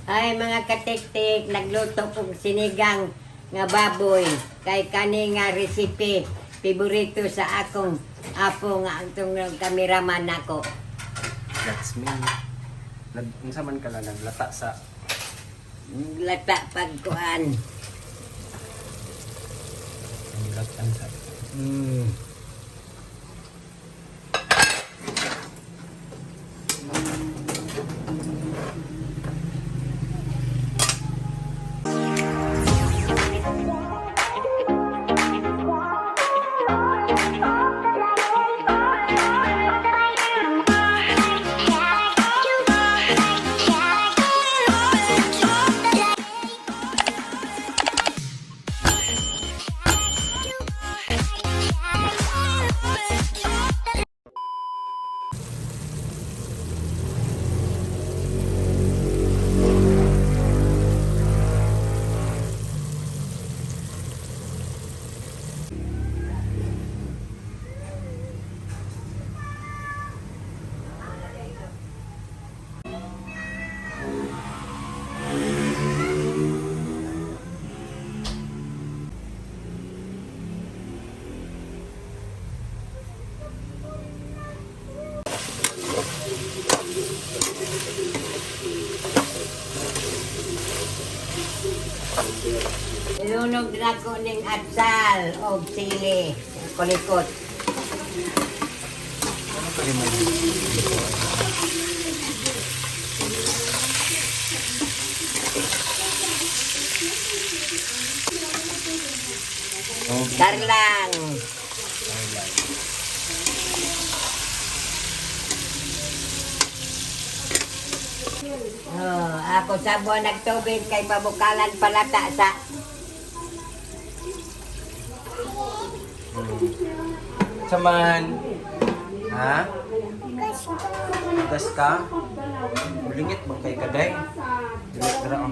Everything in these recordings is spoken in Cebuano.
Ay, mga katiktik, nagluto kong sinigang nga baboy. Kay kani nga recipe, favorito sa akong apo nga atong kameraman nako. That's me. Nag unsa man ka lang naglata sa Lata pagkuan. naglatan sa Ilunog na ko ning atsal og sili. Kulikot. Ano pa rin may Oh, Karlang. Oh, ako sa buwan nagtubig kay mabukalan palata sa Saman. Ha? Gas ka? Mulingit bang kay kaday? Dilit na oh.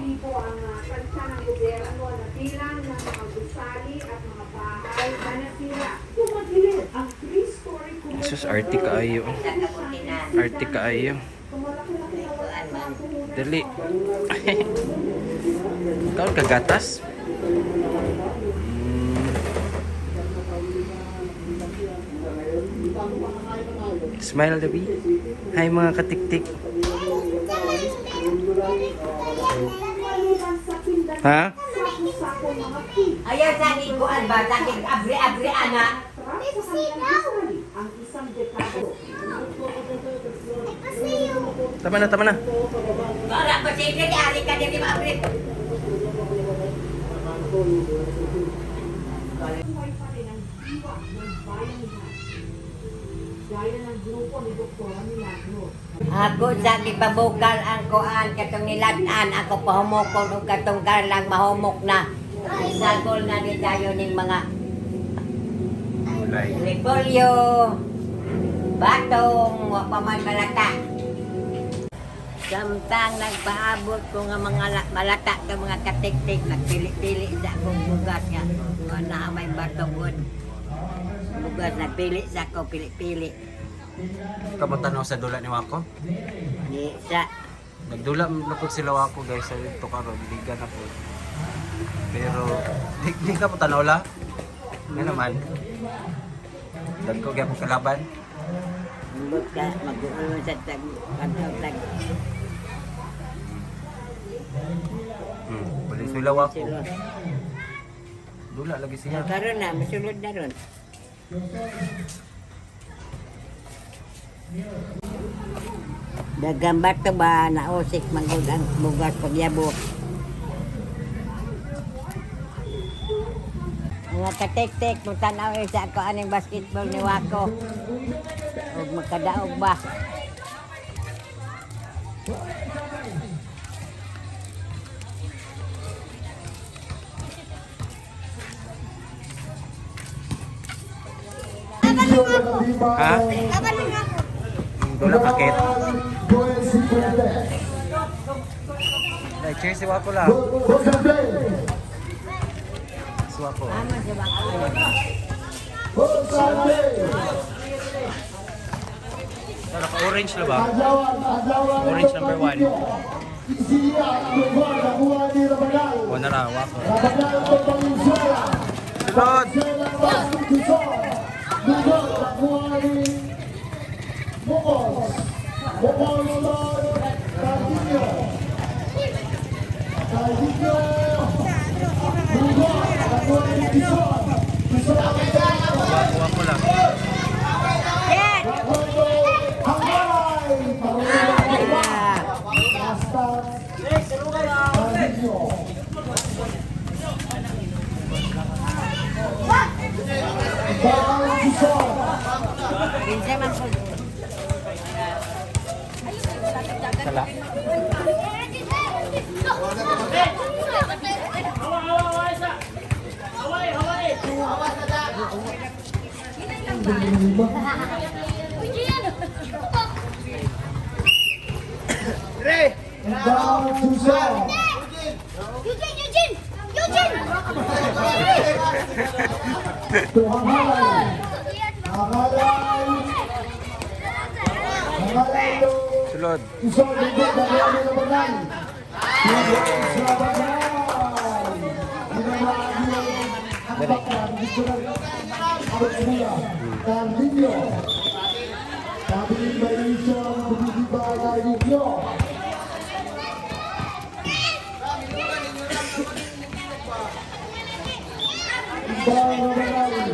Jesus, arte kaayo. sa kabutinan. Arte kaayo. Kuan man. Dali. Kaon ka gatas? Smile, Dabi. Hi, mga katiktik. Ha? Ayaw sa akin kuan ba? Sa akin abri-abri ana. Tama na, tama na. Para posible kay ari ka diri maabri. Ako sa gipabukal ang kuan katong nilat-an ako pahumokon og katong karlang mahumok na. Sagol na ni dayon ning mga Gulay. repolyo, batong, wa pa man malata. Samtang nagpaabot ko nga mga malata ka mga katiktik, nagpili-pili sa akong bugas nga. Nga naa may batong gud. Bugas nagpili sa ako, pili-pili. Kamu tanaw sa dula ni Wako? Di sa Nagdula na po sila Wako guys sa dito karon, liga na po. Pero di ka po tanaw la. Nga naman. Dagko gyapon kalaban. Ambot ka, mag-uulon sa tag, pagkaw tag. Balik sila Wako. Sulod. Dula lagi siya. Karon na, masulod na ron. Dagang bato ba, nausik manggod ang bugas pagyabo. Mga katik-tik, mutanaw eh sa ako aning basketball ni Wako. Og makadaog ba? Ha? Dula paket. Ay, cheers si Wako lang. Si Wako. Ama si Wako. Naka-orange na ba? Orange number 1. Isiya, Lugar, nakuha ni Rabanal. Wala na, wako. Rabanal to Valenzuela. Sulod! Valenzuela pass to Quezon. Lugar, nakuha ni Mukos. Mukos to Carrillo. Carrillo. Lugar, nakuha ni Quezon. Quezon, Wako lang. Yes! Hangalay! Ah, Basta Carrillo. Bawal Quezon. Kinsa man po. Sala. Bawal Quezon. Eugene! Eugene! Eugene! To Hangalay. Hangalay. Hangalay to Sulod. Quezon. Lugar, nakuha ni Rabanal. Lugar sa Rabanal. Ginawa niya ang bakla. Gusto lang ang sila. Carrillo. Sabi ni Marisha, bumigiba Carrillo. Ibang Rabanal.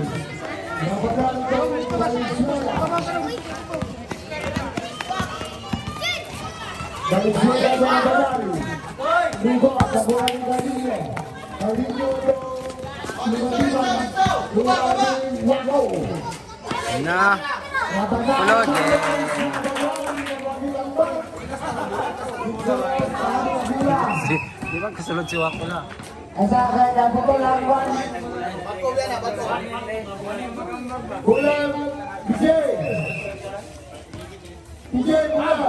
Rabanal to Valenzuela. Valenzuela to Rabanal. Lugo, nakuha ni Carrillo. Carrillo to Lumadiban. Lumadiban, Wako. Na. Rabanal. Sulod. Rabanal. Si, di ba kasulod si Wako la? Asa kay naputol ang one. Bulan PJ. PJ bulan.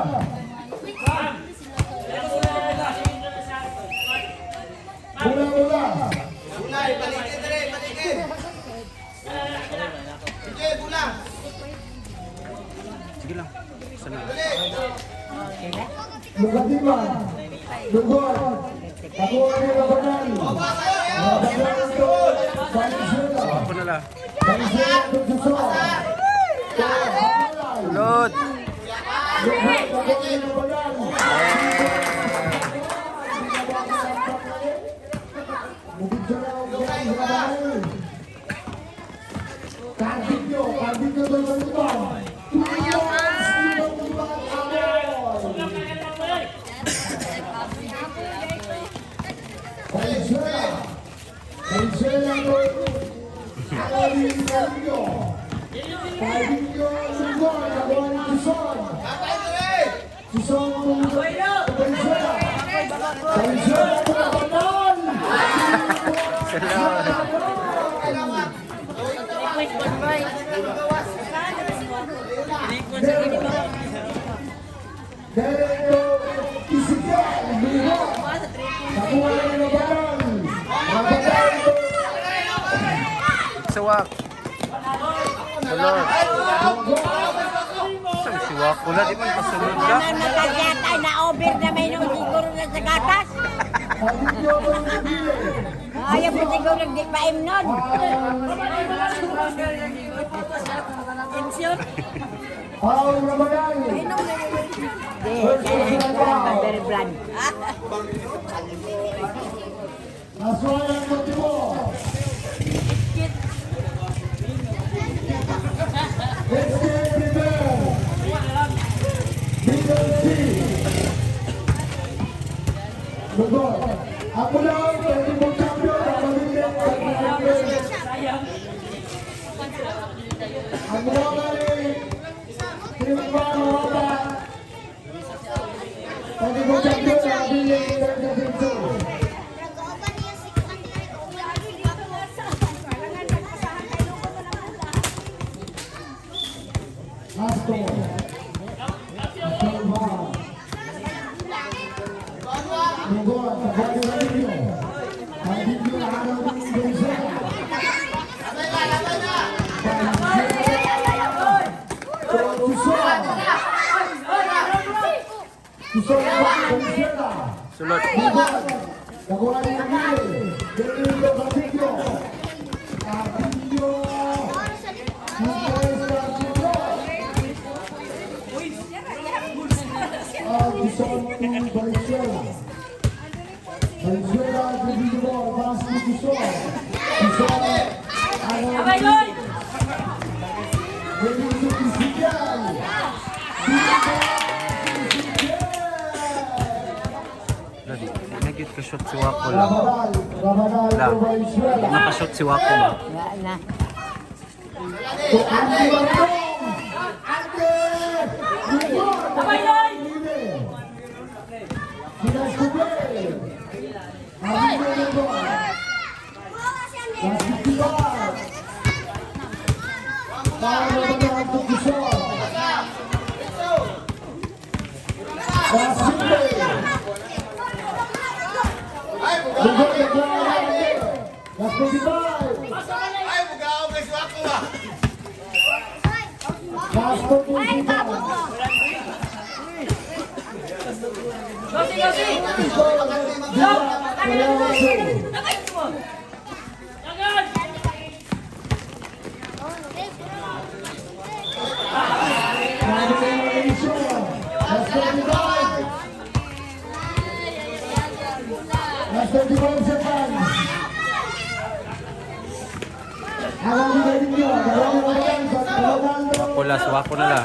Bulan bulan. Bulay, paligid rin, paligid. Sige, bula. Sige lang. Sana. Lugatiman. Lugod. Nakuha ni Rabanal. Rabanal to Valenzuela. Wako na la. Valenzuela to Suso. To Hangalay. Sulod. Lugod. Nakuha ni Rabanal. Carrillo, Carrillo del Bolívar. Venezuela, Venezuela con Alain Carrillo. Carrillo, Lugón, Lugón, Tuzón. Tuzón con Venezuela. Venezuela con Rabanal. Sulod. Derecho Ezequiel, Lugón. Nakuha ni Rabanal. Rabanal to Sa Wak. Sulod. Saan si Wako la? Di man kasulod la. Naman makasiyatay na over na may nung siguro na sa gatas. Carrillo to Ezequiel. Ayaw po siguro di pa imnon. Paul Rabanal. Di, very blood. Aswayan Motibo. Let's get prepared. Middle C. Lugod. Ako lang, pwede mo champion, kapalitin, kapalitin. Ang wala ni Timba Wala. Pwede mo champion, kapalitin, kapalitin. Asto. Salva. Lugod, Kabayo Radyo. Radyo Araw ng Venezuela. Tucson. Tucson, Venezuela. Sulod. Bugon. Nakuha ni Emil. Emil to Carpinio. Carpinio. Miguel Carpinio. Gison to Valenzuela. Valenzuela dribbling the ball. Pass to Gison. Gison. Abay, Ready to Ezekiel. Ladi, nagyud ka shot si Wako lang. Rabanal. Rabanal La. to Valenzuela. Nakashot si Wako ba? Wala na. To Andy Marcong. Andy! Abay, Pinas to play. Andy Marcong. Last 55. Para Rabanal to Gison. Last 50. Bugon, naglaban na Last 25. Ay, bugaw kay Suwako ah. Last 25. Last 35 seconds. Wako la, si Wako na la.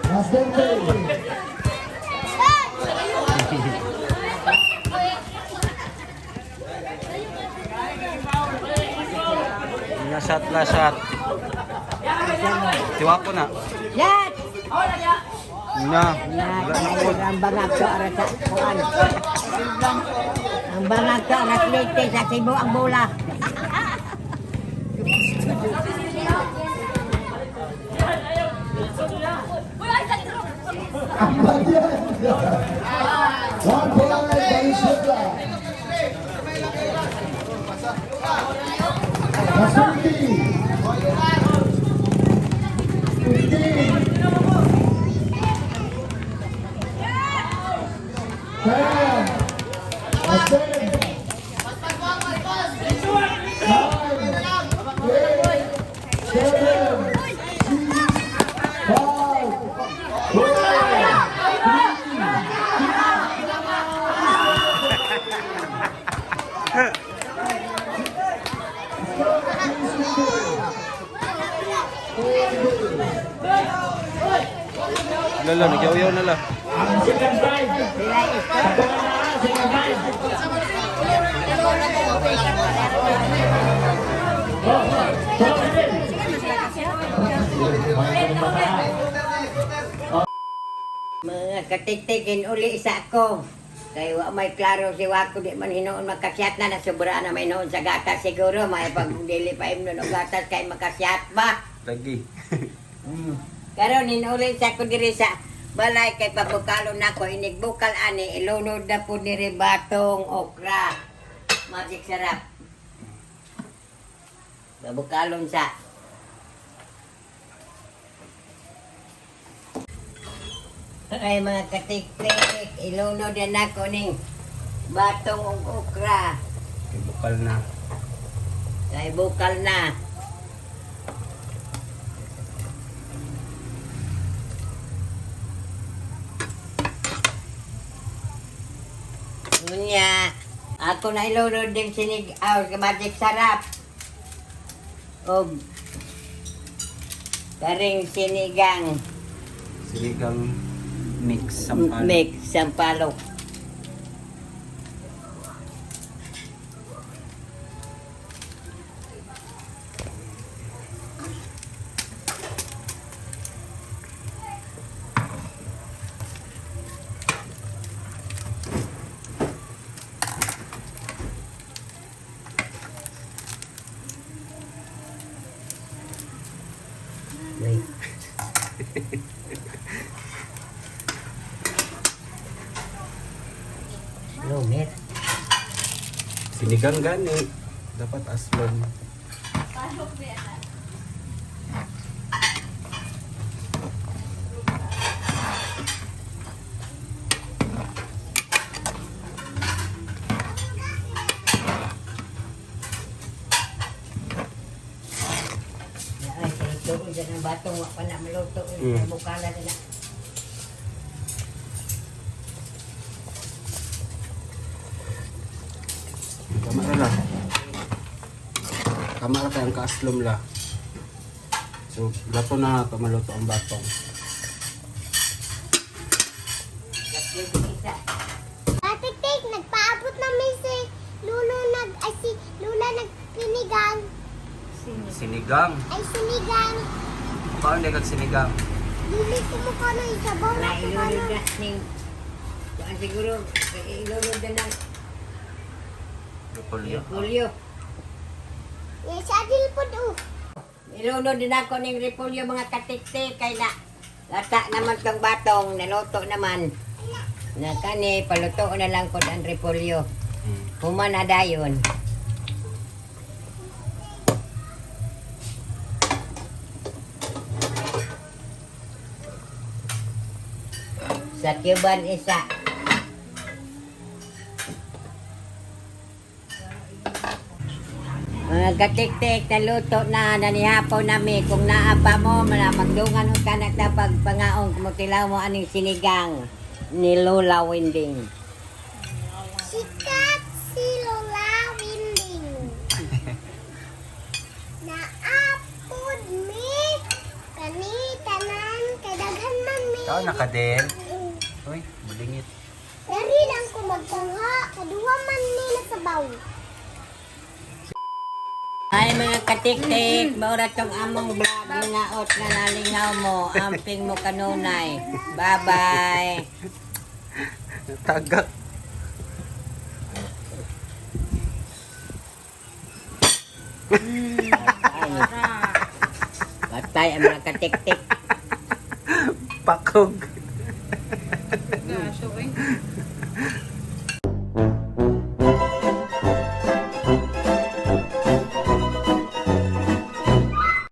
Last 10. Na shot la shot. Si Wako na. Yat! Na. Wala na po. Ang bangag ko ara sa kuan. Ang bangag ko ara klite sa Cebu ang bola. 1 point, Valenzuela. Last 50. 15. 10. Last 10. 9, 8, 7, 6, 5, 4, Lala, nagyaw-yaw na la. Sila isko. Mga katiktikin uli isa ko. Kay wa may klaro si Wako di man hinuon makasyat na nasubra na may noon sa gatas siguro may pag dili pa imnon og gatas kay makasyat ba. Lagi. Karon hinuli sa ko diri sa balay kay pabukalo na ko inigbukal ani ilunod na po diri batong okra. Magic sarap. Babukalon sa. Ay mga katiktik, ilunod na nako ning batong ug okra. Kay bukal na. Kay bukal na. Unya, ako na ilunod din sinig aw magic sarap. Og karing sinigang Sinigang mix sampalok. mix sampalok. Wait. Lumer. Sinigang gani. Dapat aslom. Batong wa pa na maluto. Bukala na na. Tama ra la. Tama ra kay ang kaaslom la. So, lato na nato maluto ang batong. Isa. Katiktik, nagpaabot na may si Lulo nag, ay si Lula nagpinigang, Sinigang. ay sinigang. Paano di kag sinigang? Dili kumukuha ng isabaw na Na kumukuha ilunod na ning kuan siguro ilunod na ng Repolyo. repolyo. Yes, adil po do. Ilunod din ako ning repolyo, mga katiktik, kay na lata naman tong batong naluto naman. Na kani paluto na lang ko ang repolyo. Human na dayon. Sa Cuban isa. Mga katiktik, naluto na, nanihapon nami. Kung naa pa mo, magdungan ka na ta pagpangaong kumutilaw mo aning sinigang ni Lola Winding. Sikat si Lola Winding. Naapod mi kani tanan kay daghan man mi. Tao na ka din. Uy, bulingit. Dari lang ko magtangha, kaduwa man ni nasabaw. Ay mga katiktik, maura tong among vlog, lingaot na nalingaw mo, amping mo kanunay. Bye-bye. Tagak. Ay. Patay ang mga katiktik. Pakog.